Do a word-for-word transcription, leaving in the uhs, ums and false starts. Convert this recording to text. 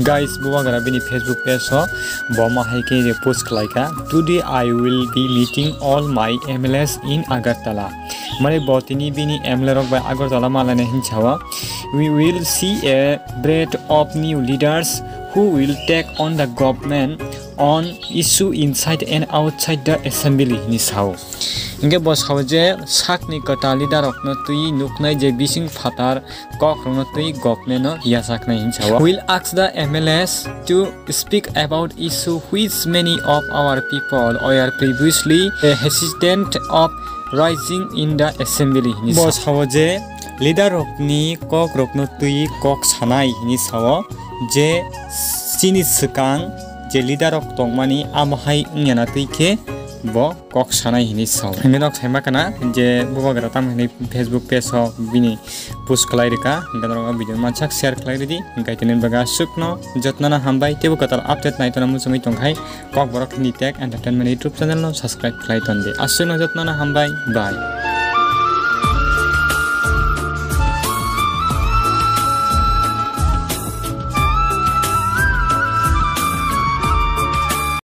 Guys, bubagra bini Facebook page o bo ma hai khe je post khlai kha, "Today I will be meeting all my M L As in Agartala." Mane bo tini bini M L A rok bai Agartala malaina hinwi sao. "We will see a breed of new leaders who will take on the government on issue inside and outside the assembly," hinwi sao. Hingke bo sao je sakni kwtal leader rokno twi nuknai je bising phatar kok rokno twi government no yachaknai hinwi sao. "We'll ask the M L As to speak about issue which many of our people were previously hesitant of raising in the assembly," hinwi bo sao je leader rokni kok rokno twi kok sanai hinwi sao je chini swkang je leader rok tongmani amo hai wngya na twi khe bo kok sanai hinwi sao. Hingke nok saima kana je bubagra tam hinwi Facebook page o bini post khlai rwkha, hingke norok o video mansak share khlai rwdi, hingke tini baga aswkno jotnana hambai, teibo kwtal update nai tongna muchungwi tongkhai Kokborok Hindi Tech Entertainment YouTube channel no subscribe khlai tondi. Aswkno jotnana hambai, bye.